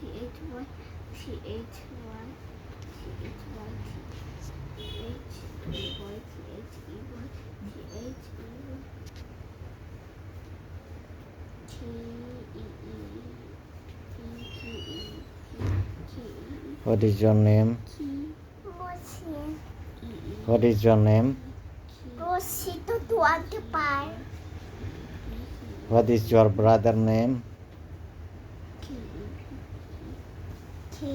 T H Y T H Y T H Y T H E Y T H E Y T H E Y T E E T Q E P Q E What is your name? Q E E What is your name? What is your brother name? K E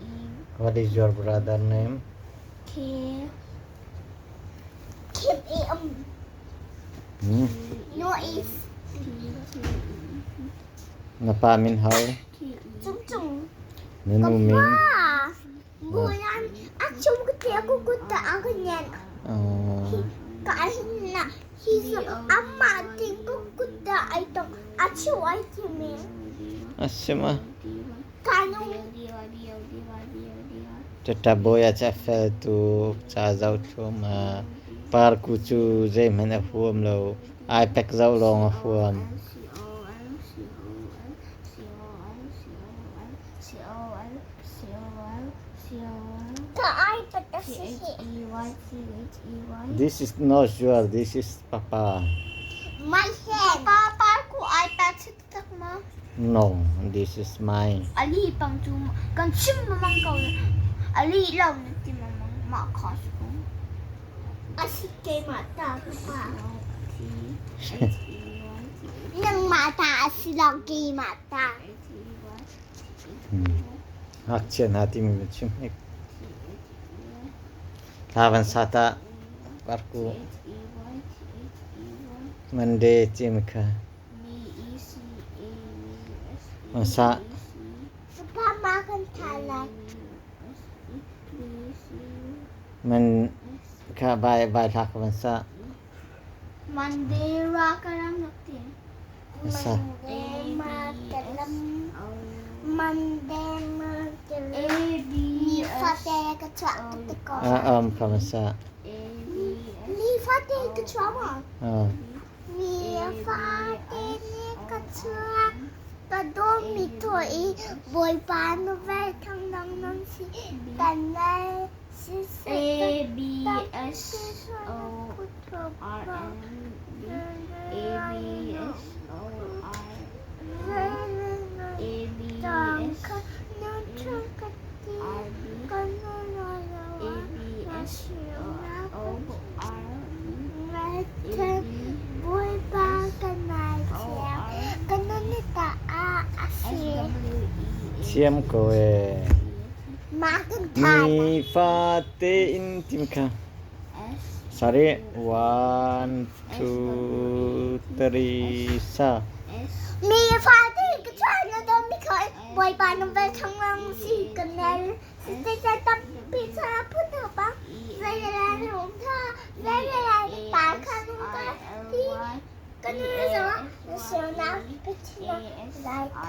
E What is your brother name? K Hmm? No is Na pa min hau? Cung Na nu min? Bulan achum ke aku kuta aku nyan ka na hi amma ting ku kuta ai tong achu ai ti me Asima. kanu Tata boy a cha fel tu cha zau thum a par ku cu zeihmanh a huam lo. Ai pek zau lawng a huam. Ka iPad a si This is not sure. This is papa. My hand. Papa ku iPad si tak ma. No, this is mine. Ali pang cu kan chim mamang ko ali lo na ti mamang ma kha su. A si ke ma ta pa. Nang ma ta a si lo ke ma ta. Ngakchia hna timi na chim hnik. Thla van sa ta parku Monday timi kha. Masa. Pa ma kan tha lai. Man kha bai bai thla kha van sa. Monday ra ka ram nak ti. Masa. Ni fate ka chuak ka ti ko. A am kha van sa. Ni fate ka chuak ma. Ah. Ni fate ni ka chuak. Ka do mi to i Bawipa nu vel thang dang nan si kan lai si se A B S O R N B A B S O R A B S R B A B S O R B A B Bawipa kan nai thiam kan nun ni ta a a S si W E A Thiam ko ee. Ma kan tha Ni fate in tim kha. S Sorry. One, two, three, sa. S Mi fate ka chuan na dom mi khoi Bawipa nu vel thang lang si kan nai si te te tam pi cha pu tu pa E 来来来，我看，来来来，打开那个第跟那个什么，手拿不起来，来看，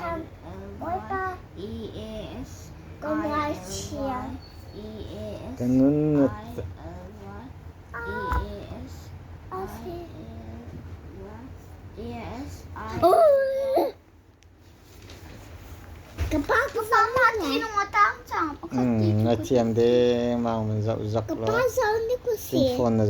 我把 E A S 跟来抢， E A S Kan nun I L Y E A S 啊是， Y E S I 哦，个爸个爸妈你， Na thiam deng mang man zau zak 个 lo. 爸上你个 Cun 谁？ phone na.